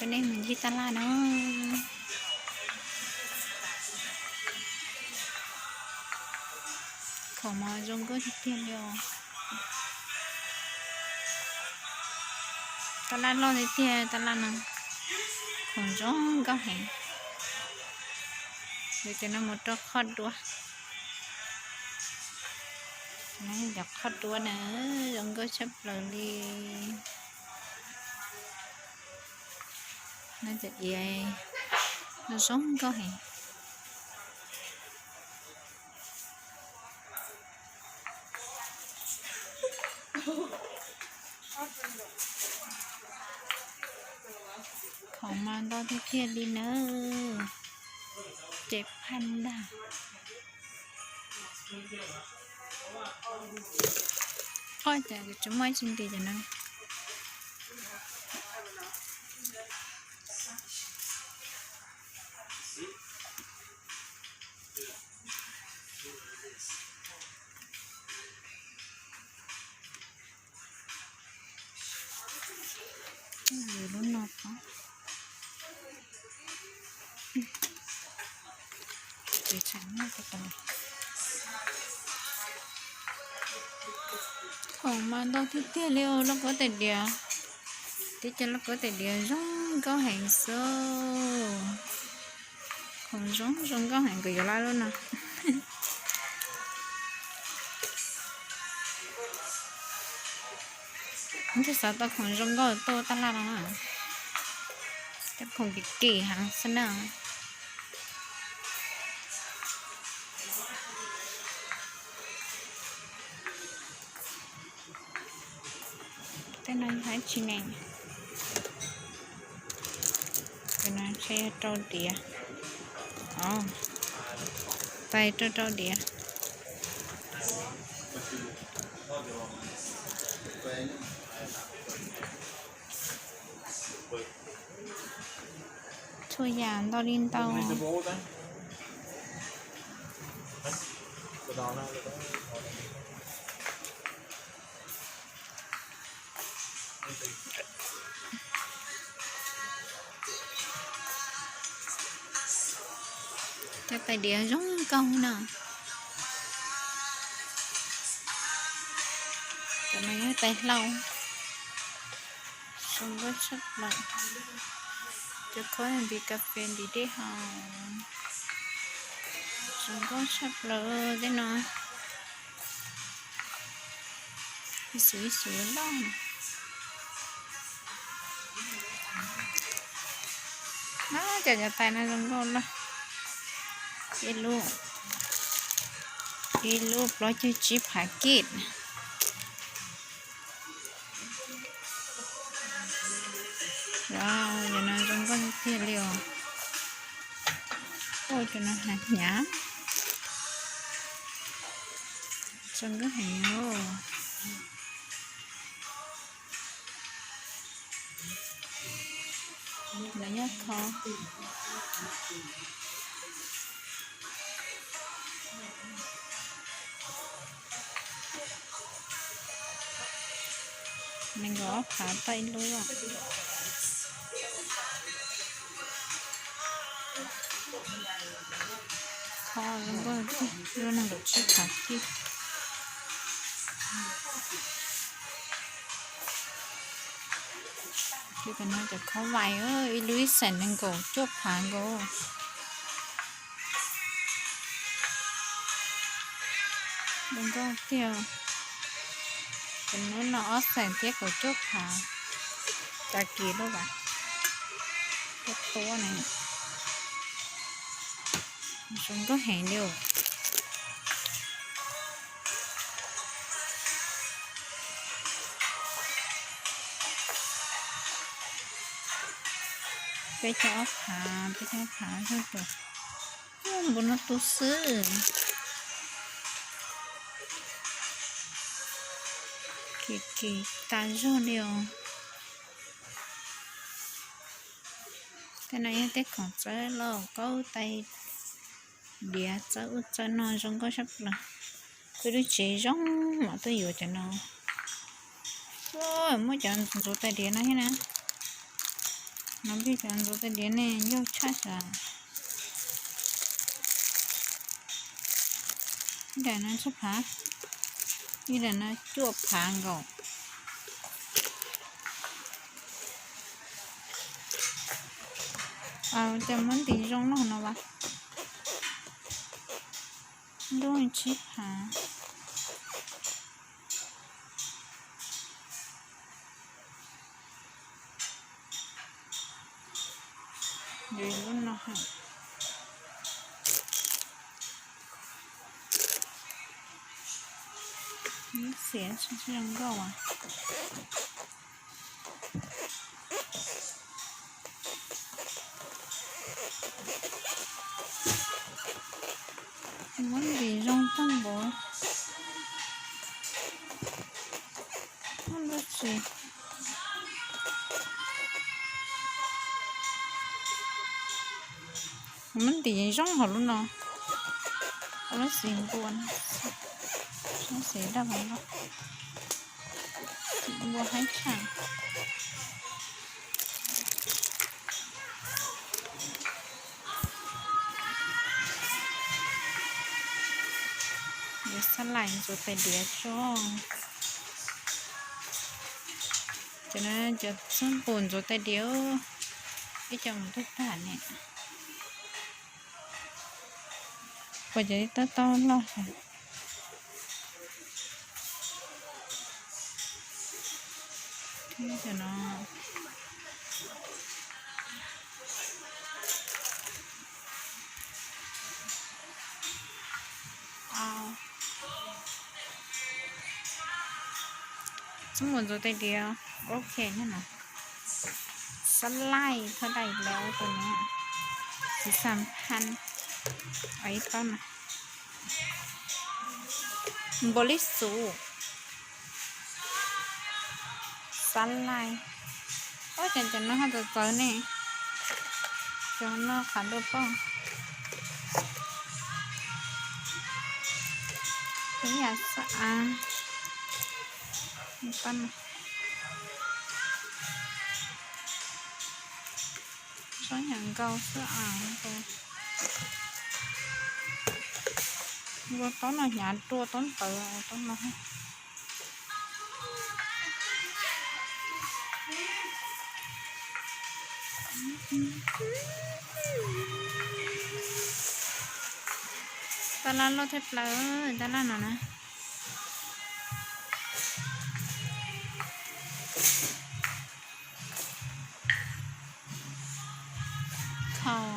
Nej mus ncig taj laj no. Khoom mas zoo nkauj tiag tiag li os. Taj laj loj tiag tiag, taj laj no. Khoom zoo nkauj heev. Yuav cov no mus rau qhov duab. Cov qhov duab na, zoo nkauj tshaj plaws li. No cov iav no zoo nkauj heev. Khoom mas ntau tiag tiag li nawb. Ces phaj ntag. Oj, cas tsis muaj ib tsi nti cov no. Lub no, khoom mas ntau tiag tiag li os, lauj kaub tais diav. Tib co lauj kaub tais diav zoo nkauj heev xwb. Khoom zoo zoo nkauj heev, kuv yuav laj lub no. Ntshai xav tau khoom zoo nkauj tuaj taj laj no na. Cov khoom kim kim heev xwb na. Tej no yog dab tsi ne? Cov no ntshe yog rau diav. Tais rau rau diav. Txhua yam ntau li ntau. Cov tais diav zoo nkauj no. Cov no yog tais hlau. Zoo nkauj tshaj plaws. Cov khob ntiv kas fes ntiv dej haus. Zoo nkauj tshaj plaws tej no. Ib xwm ib xwm loj. Cov cov tais no zoo nkauj loj. Ib lub, ib lub plaub caug tsib phav kij. Cov no zoo nkauj tiag li os. Ua cov no hnyav hnyav. Zoo nkauj heev os. Lawv nyob kho. Nees nkaum ob phav tau ib lub. Kho zoo nkauj tiag, lub nees nkaum tsib phav kij. Ces cov no cov khob vais, ib lub ib xees nees nkaum cuaj phav nkaus. Zoo nkauj tiag. Cov no ob xees thiab kaum cuaj phav. Cas kis lub vas tuab tuab ne. Zoo nkauj heev li os. Peb caug ob phav, peb caug ob phav zog tus. Npua no tu xwb. Kim kim tas zog li os. Tej no yog tej khoom txawb lauj kaub tais diav, txawb ub txawb no zoo nkauj tshaj plaws. Kuv lub tsev zoo mam tuaj yuav cov no. Muab cov ntxuav tais diav no thiab na. No peb cov ntxuav tais diav ne yog tshaj xav. Ib daim no tsib phav, ib daim no cuaj phav nkaus. Ces muab ntim zoo no no as. Lub tsib phav. Lub no ha. Lub xiav zoo nkauj as. Muab ntim zoo tag npaum. Muab ntim, muab ntim zoo hauv lub no. Lub xim npua, lub xim daj vog, xim npua haib tshaj. Yuav xab lais ntxuav tais diav tso. Cov no cov xab npum ntxuav tais diav, ib co mus tag tag ne. Puas cov tab tom loj heev. Cov no xab npum ntxuav tais diav, ok no. Xab lais thawj dais lawm tus no, xim xam phaj, ib tog no. Npaum li xus, xab lais. Ob, cov no ho txawv txawv ne. Cov no qhov ntawd pom. Ib yam xwb as. Tsob nyuam nkaus xwb as. Ua tob no hnyav dua tob ntawd tob no. Tab laj loj thiab plaws, tab laj no na. Khau.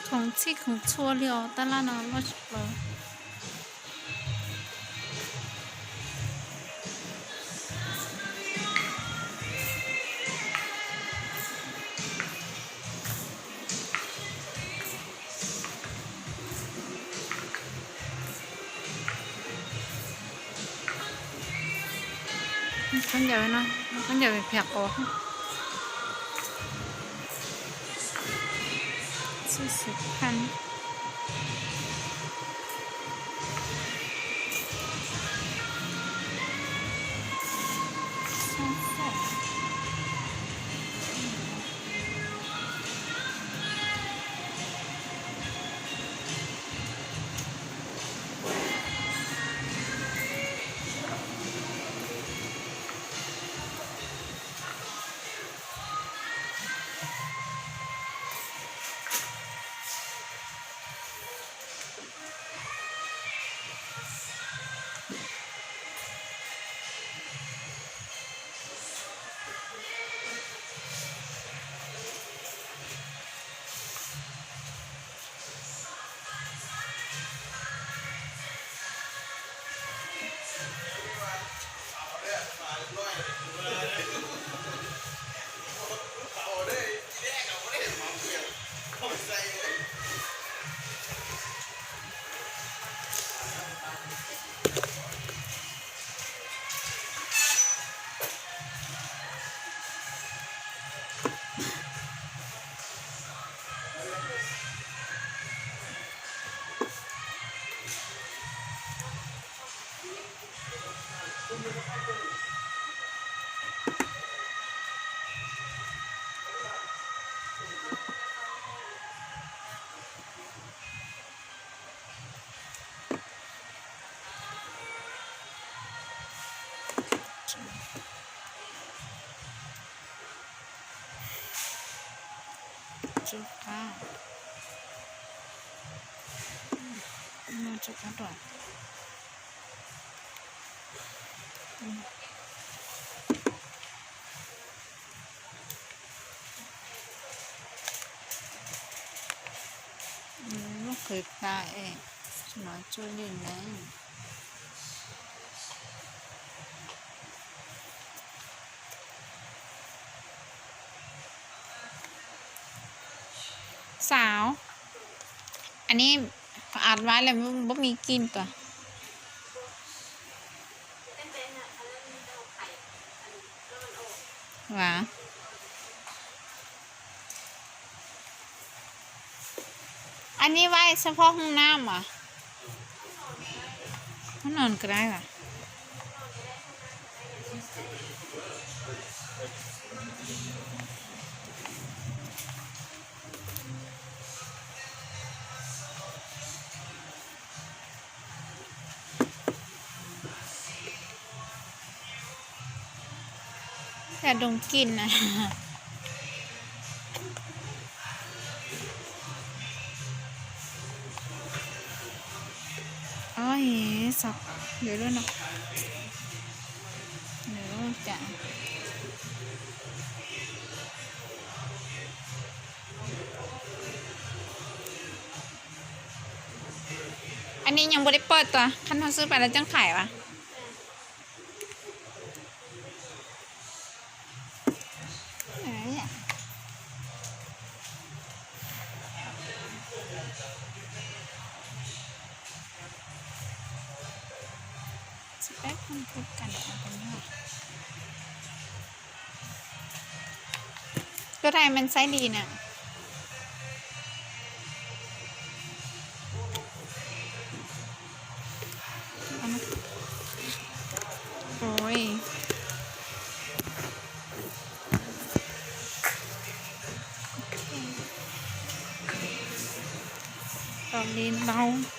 Khoom txhij khoom txhua li os, tab laj no loj tshaj plaws. Khaub ncaws no, khaub ncaws phiaj qos. Txhij xim phaj. Tsw qab, tsw qab dua. Lub qhwv tas es no tsuj li na. Xav, ann ni, as vais lawm npab mi kij tuaj. Ann ni vais xab phob hoo na mas, hoo no kawg na. Cov doo kij na. Oj, xav yuav lub no. Lub cas. Ann ni nyob npua dej poj tuaj, qhov no xwb pas lawv tseem qhais as. Lub thaiv mas xaib li na. Ua li ntau.